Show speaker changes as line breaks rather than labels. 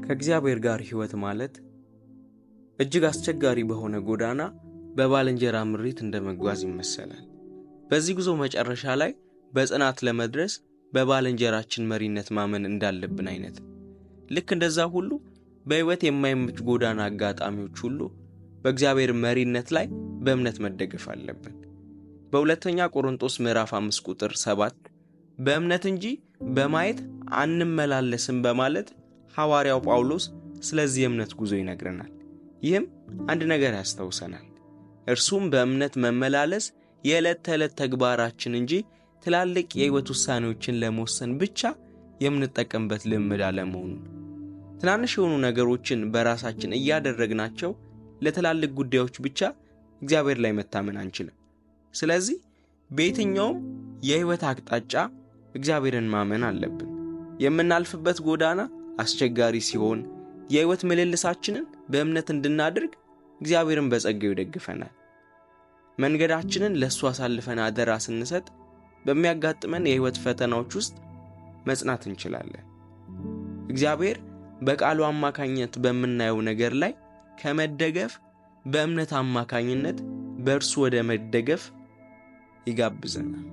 ከእግዚአብሔር ጋር ሕይወት ማለት እጅግ አስቸጋሪ በሆነ ጎዳና በባልንጀራ ምሪት እንደመጓዝ ይመሰላል። በዚህ ጉዞ መጨረሻ ላይ በጽናት ለመድረስ በባልንጀራችን መሪነት ማመን እንዳለብን አይነት። ልክ እንደዛ ሁሉ በሕይወት የማይመች ጎዳና አጋጣሚዎች ሁሉ በእግዚአብሔር መሪነት ላይ በእምነት መደገፍ አለብን። በሁለተኛ ቆሮንቶስ ምዕራፍ 5 ቁጥር 7 በእምነት እንጂ በማየት አንመላለስም በማለት ሐዋርያው ጳውሎስ ስለዚህ የእምነት ጉዞ ይነግረናል። ይህም አንድ ነገር ያስታውሰናል። እርሱም በእምነት መመላለስ የዕለት ተዕለት ተግባራችን እንጂ ትላልቅ የሕይወት ውሳኔዎችን ለመወሰን ብቻ የምንጠቀምበት ልምድ አለመሆኑን። ትናንሽ የሆኑ ነገሮችን በራሳችን እያደረግናቸው ለትላልቅ ጉዳዮች ብቻ እግዚአብሔር ላይ መታመን አንችልም። ስለዚህ በየትኛውም የሕይወት አቅጣጫ እግዚአብሔርን ማመን አለብን። የምናልፍበት ጎዳና አስቸጋሪ ሲሆን የሕይወት ምልልሳችንን በእምነት እንድናደርግ እግዚአብሔርን በጸጋው ይደግፈናል። መንገዳችንን ለእሱ አሳልፈን አደራ ስንሰጥ በሚያጋጥመን የሕይወት ፈተናዎች ውስጥ መጽናት እንችላለን። እግዚአብሔር በቃሉ አማካኝነት በምናየው ነገር ላይ ከመደገፍ በእምነት አማካኝነት በእርሱ ወደ መደገፍ ይጋብዘናል።